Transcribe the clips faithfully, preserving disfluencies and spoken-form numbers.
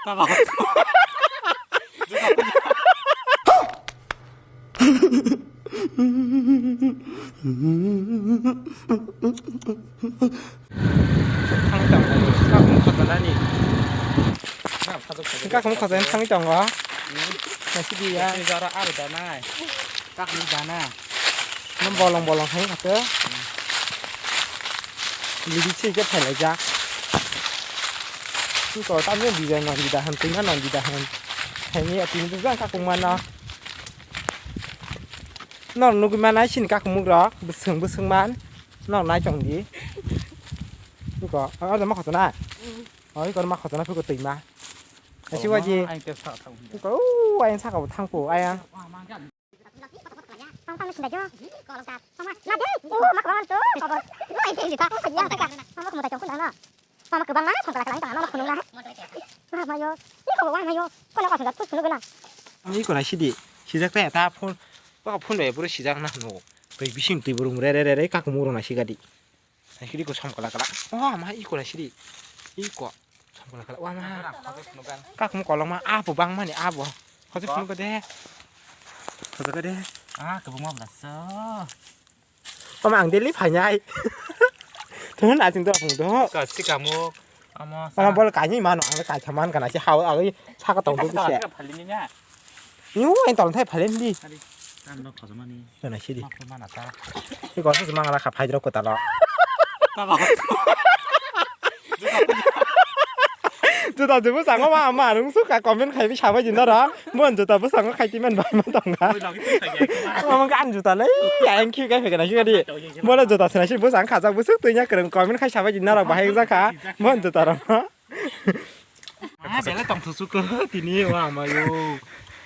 Thang tongo, kakung khojanani. Kakung khojan thangwi tongo. Nasidi ya. Jara aro danai. Kakung dana. Nang bolong bolong hai khato. Lidi chi ke phalai jak. Ko tamni design no dida han, tingna no dida han. Haini atini jang kakung mana. Nor nugui mana sini kakung mugrok, bwswng bwswng man. Nor nai tong di. Iko, aro ma khotona. Oi, kor ma khotona phuko twi ma. Asi waji. Ang te sa thang. Iko, u, ayang saka bo thangko, ayang. Mama kwbangma songkla kwlai tongna, nono phunukna. Mama yo, iko bo wahma yo, kono kosong jak phunukna. Ang iko nai sidi, sijak ta ta phone, baka phone bai boro sijak na hwno. Twi bising twi boro re re re re, kakumuk rok nai sigadi. Nai sidi ko som kala kala. Oh, ma iko nai sidi. Iko som kala kala. Wah, ma. Kakumuk kolok ma, abo bang mani, abo. Khosok phunuk de. Khosok de. Ah, kwbangma bwla so. Omo ang daily phainai. Thun asing to phung to. Ka sikamuk. Omo Omo sa. Bol kaini mano ang kaisa man kana si hao agi saka tong to Ka se. Ka phalini na. Niu en tol thai phalen di. Ari. Kan no khosomani. Kana si di. Ma phun mana ta. Ni ko se mangala kha phai dro ko talo. Talo. Juta je bwskango ma, ma rwng sukha, comment khai sabai di noro. Bon juta bwskango khai timan bai ma tongna. Oi, lagi twi khai ya. Omo kan juta le, yang khi kai phekena khi di. Bola juta sena si bwsang khajak bwswk twi nya kwrwng comment khai sabai di noro bahai jakha. Bon juta rok. Ah, bele tong thu sukha tini wa ma yo.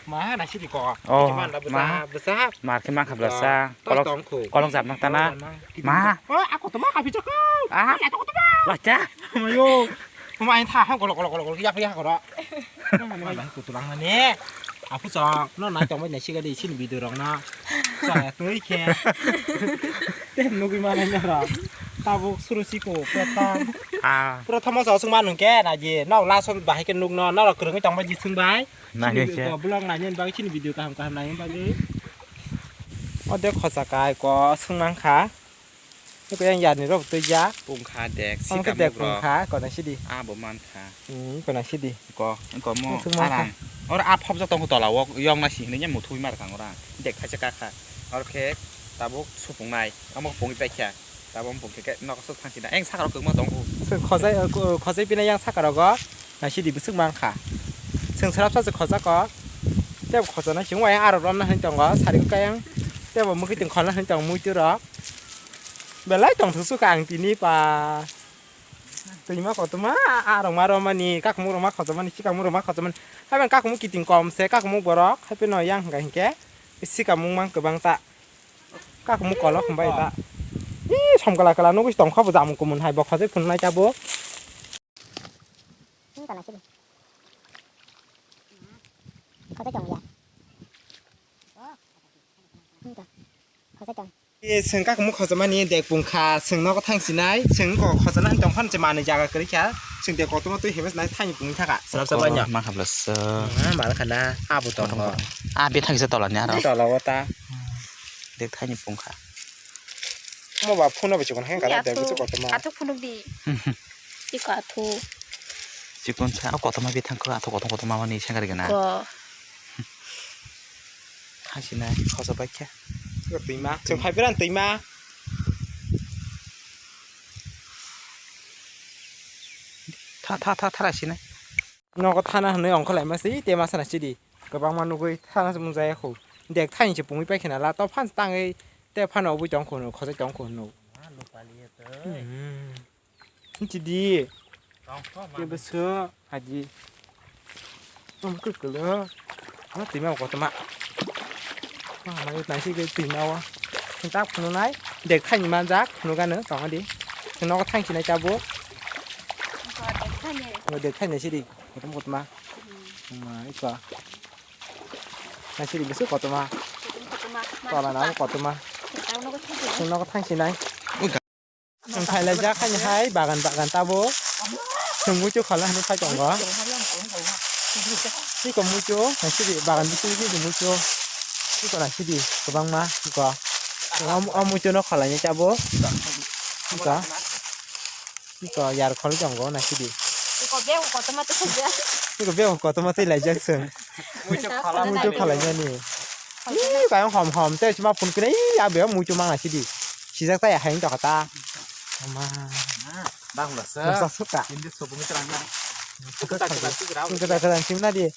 Ma, na sidi ko. Oh, Cuman da ma. Bwsa, bwsa. Mar khe mankha bwsa. Tong, Kolok, tong khu. Kolok jap nang tana. Tong, tong, tong. Ma. Oh, ako to ma kapi chakau. Ah. Ya to to ma. Bacha. Ma yo. Ma, ain tha, ha, kolok, kolok, kolok, kolok, yak, yak, kolok. Ma, ma, ma, kutulang na ne. Aku chong, no, na, tong, na, siga di, sini video rong na. Sa, tui khe. Tem nugui ma na, na, rong. Tabuk suru siko, pura tam. Ah. Pura thamo sa, sung ma nung khe, na, ji, no, last one, bahai khe nuk no, no, rok kwrwngwi tong bai, ji, sung bai. Nai Chini khe. Ko vlog nainani bagwi chini video kaham kaham nainani bagwi. O de khosa kai ko swng nang kha. Eko yang yarni rok twi ja. Pungkha dek, Ang khe sikamuk dek rok. Pungkha, kona sidi. Ah, bo man kha. Hmm, kona sidi. Ko, ko mo Swng nang kha. Arang. Oro a phobjak tong tola o yong na si hinwi nya muthui mar kang ora. Dek khaisa ka kha. Oro khe tabuk supung nai. Amo pungwi pai kha. Tabuk pung khe nok sok thang sida. Eng sakaro kwma tong kho. Swng khojai, khojai pina yang sakaro go. Naisidi bwswk mankha. Chwng swrapsa se khojak kok. Tebo khojana chwng uayang arok romna hinwi tongo, sari kayang. Tebo mwkhwtwng kholna hinwi tongo muitu rok. Belai tongthok sukha ang tini pa. Twima kotorma arok ma romani, kakumuk rok ma khojomani, sikamuk rok ma khojomani. Haibeng kakumuk kiting kom se, kakumuk borok. Haibeno yang hwnkha hinkhe sikamung mang kwbang ta. Kakumuk kolok hwnbai ta. Ih, som kala kala nugui tongkha bo jamung kumun hai bo khojai phunuknai ta bo. Ini kana sini. Khosai tong ya. Ini to. Khosai tong. E, chwng kakumuk khojomani dek pungkha, chwng nogo thang sinai, chwng ko khojona tong phano se manwi jaga kwrwi kha, chwng dek kotorma twi hemes nai thani pungwi thaka. Salap salap nya. Ma khabla se. Ah, mal khana, abo tong. Ah, be thang se tola ni aro. Tola o ta. Dek thani pungkha. Mo ba phone ba chikon hang kara dek kotorma. Athuk phunuk di. Iko athuk. Chikon sa kotorma be thang kho athuk kotorma mani sengari gana. Ko. Thasinai khoso bai khe. Twima. Chwng phai pran twima. Tha tha tha tha sinai. Nogo thana hwnwi ongkhorlaima se, te masa na sidi. Kwbangma nugui thana se munjaya khu. Dek thaini se pungwi paikhe na la, to phan tangwi te phano obwi tong khu hwnwi, khosai tong khu hwnwi. Hmm. Sini di. Tong kho ma. Ke beso haji. Tong kuk kelo. Ma tima ko tama. Ma ma yut nai si ke tima wa. Tak phunu nai. Dek thani manjak phunu gano tong di. Nogo thang sinai tabo. Dek thani. Dek thani si di. Kotom kotma. Ma iko. Nai si di beso kotma. Tola na kotma. Nogo thang sinai. Chwng khailai jak haini hai bagan bagan tabo. Chwng muitu khala hwnwi phai tongo. Tiko muitu, naisidi, bagan bisingo tiko muitu. Tiko naisidi, kwbangma, tiko. O, o muitu no kholai ni chabo. Tiko. Tiko, yar khol tongo, naisidi. Tiko bego kotorma tei laijak. Tiko bego kotorma tei laijak chwng. Muitu kholai nani. Ih, kayong hom hom, tei chuma phun kene, ih, abe muitu mang naisidi. Sijak taya hai tokha ta. Ama. Bang lasa. Lasa suka. Hindi suka muitu rang na. Suka suka. Suka suka, simna di.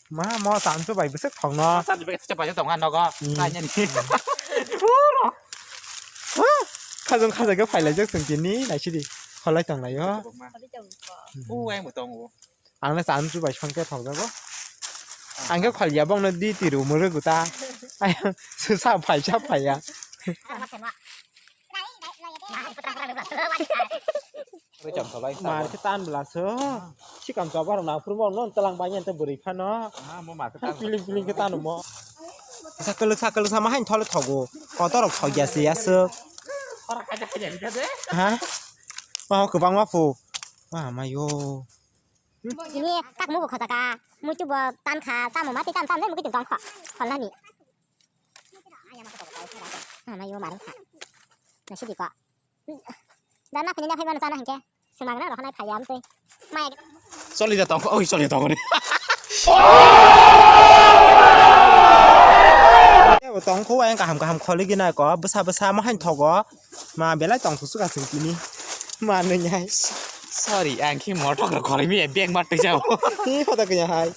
Ma, mo tansu bai bwswk thokno. Sa di bai sa bai tong ano go. Hmm. Kanya ni. Uro. Ha, khajang khajang khe phailaijak chwng tini, naisidi. Kholai tonglaio. U ai mo tongo. Ang le tansu bai songkhe thokjago. Ang khe kholya bongno di tiru murwi guta. Ayang susa phai sa phaiya. Mar khe tan bla so. Sikam chobaro na phuru mo non talang bai yan te bwrwi phano. Ah, mo mar khe tan. Piling piling khe tanu mo. Sakal sakal sama hain thole thogo. Kotorok thogya se aswk. Ha? Ma kwbangma phu. Ma mayo. Ini tak mugo khotaka. Muitu bo tan kha, tamo mati tam tam dai mugi tong kho. Kholnani. Ama yo maring kha. Naisidi ko. Dana phini na phai bana chana hingke. Sumang na rohonai phai am tei. Mai. Choli da tong, oi choli da tong ni. Tong kho ayang kaham kaham kholi gina ko, bwsa bwsa ma hain thogo. Ma belai tong thusuk aswng tini. Ma nung hai. Sorry, ang khe motor rok khoroi mi bag ma twi jao. Ni hoda kaya hai.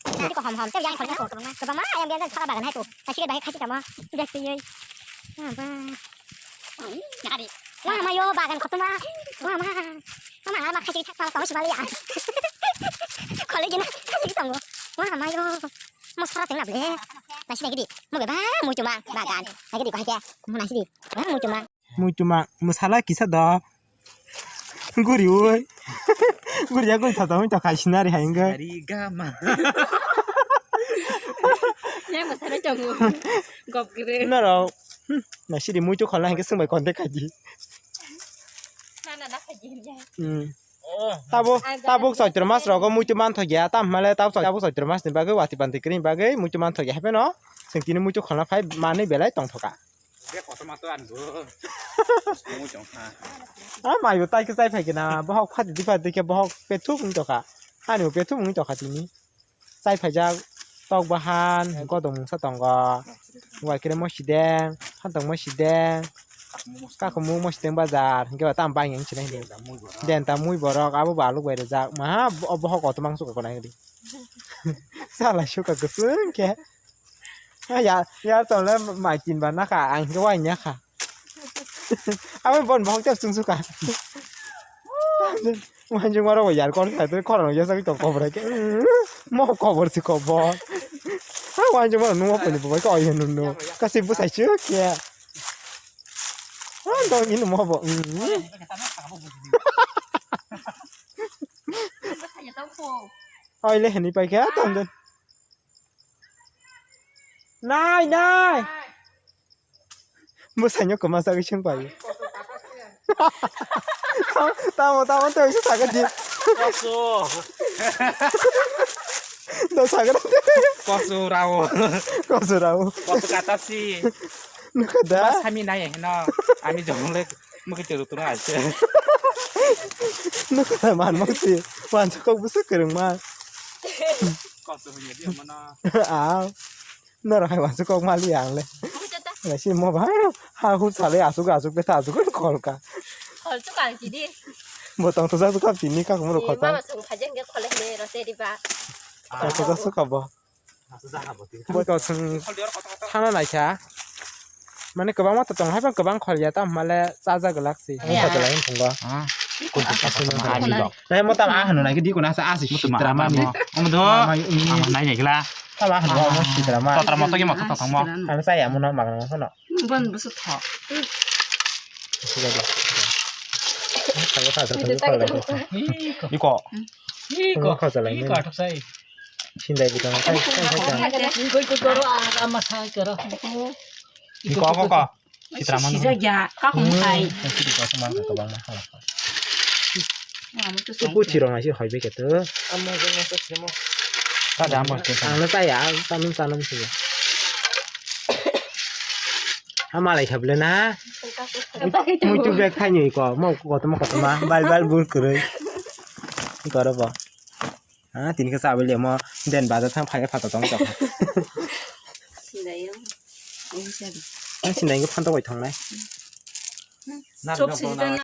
Tiko hom hom, tei yang khoroi ko kwbangma, kwbangma yang yang saka bagan hai to. Kasi ke bahai kasi tamo. Bag twi. Aba. Nari. Wah ma yo bagan kotorma. Wah ma. Ama ama kasi thak tamo tamo sibali ya. Khole gina kasi tamo. Wah ma yo. Mo sara tengna ble. Nasi lagi di. Mo ba muitu ma bagan. Lagi di bahai ke. Mo nasi di. Ba muitu ma. Muitu ma, mwsala kisa do. Guri oi. Guri ya guri thata oi to khai sinari hai wngkhe. Ari gama. Yang mwsala chongo. Gop gre. Noro. Hmm, naisidi muitu kholna hingke swngbai contact khaidi. Na, na, na, khaidi ya. Hmm. Tabuk, tabuk Chaitro mas rogo muitu manthok ya, tam hwnle tab, tabuk Chaitro mas ni bagwi wati panti kwrwini bagwi muitu manthok ya, hapheno chwng tini muitu kholna phai manwi belai tongthoka. Be kotorma to ang bo. Mui tong kha. A mayo tai khe chai phai khe na, bohok phati di phati khe bohok pethuk wng tokha. Ani bo pethuk wng tokha tini. Chai phaijak tok bahan, godong mungsa tongo. Wai kre mosideng, phantok mosideng. Kakumung mosideng bazar, hingke ba tam bai wng sinai hini. Denta mui borok, abo bo aluk bai rijak. Maha bo-, bohok kotorma wng suka kona hini. Chala suka kusung khe. Ah, ya, ya, tole mai tin ba nakha, ang khe wai nya kha. Abo bon bohok chap sung suka. Wanjung maro bo yar kon khai, khorang ya sak to kobra khe. Mo kobor si kobor. Ha, wanjung maro nungo pani bo ka oyo nunu. Kasi busai chu khe. Ha, dong ini mo bo. Oi le hini pai khe, tong den. Nai, nai. Bwsaino kwma chagwi swng pai. Tamo, tamo, tei se sakha di. Koso. Do sakha di. Koso rao. Koso rao. Koso kata si. Nukha da. Sami nai heno. Ami jong le. Mukhe tero tero aise. Nukha man mukti. Wan kok bwswk kwrwng ma. Koso hwnyo di mano. Aw. Norok hai wan kok mali ang le. Lai si mo ba. Ha hu sale asuk asuk betha asuk kol ka. Kol tu kang sidi. Bo tong tu jak tu kap tini kak mo kol ka. Mama sung phajeng ge kol he ro se di ba. Tong tu jak tu kap bo. Bo to chwng thana naikha. Mane kwbangma to tong hai, kwbang khol ya, tamo hwnle chaja glak se. Wng kha glak wng thung ba. Nai mo tamo ah hwnwi nai di kuna sa asi sitra mani. Omo do. Nai nai gla. Tamo ah hwnwi mo sitra ma. Totra moto ke moto tong mo. Ano sa ya mo na magna mo no. Bon busu tho. Iko. Iko. Iko athok sai. Sindai bwtang kai kai kai kai. Goi ko goro a ama sai kero. Iko abo ko. Sitra manu. Sija ya ka hum ai. Sitra ko man ko bang ma. Ama to. Ibu chirong ai si hoi be keto. Ama jeng ma simo. Kada amo. Ang no chaya, ang tanum tanum se. Ha malai kha bole na. Muitu bag thaini ko, mo kotorma kotorma, bal bal bul kwrwi. Koro bo. Ha, tini khe chabai le mo, den bazar thang phai phato tong tong. Sinai. Ang sinai khe phanto bai thangnai. Chop sijana.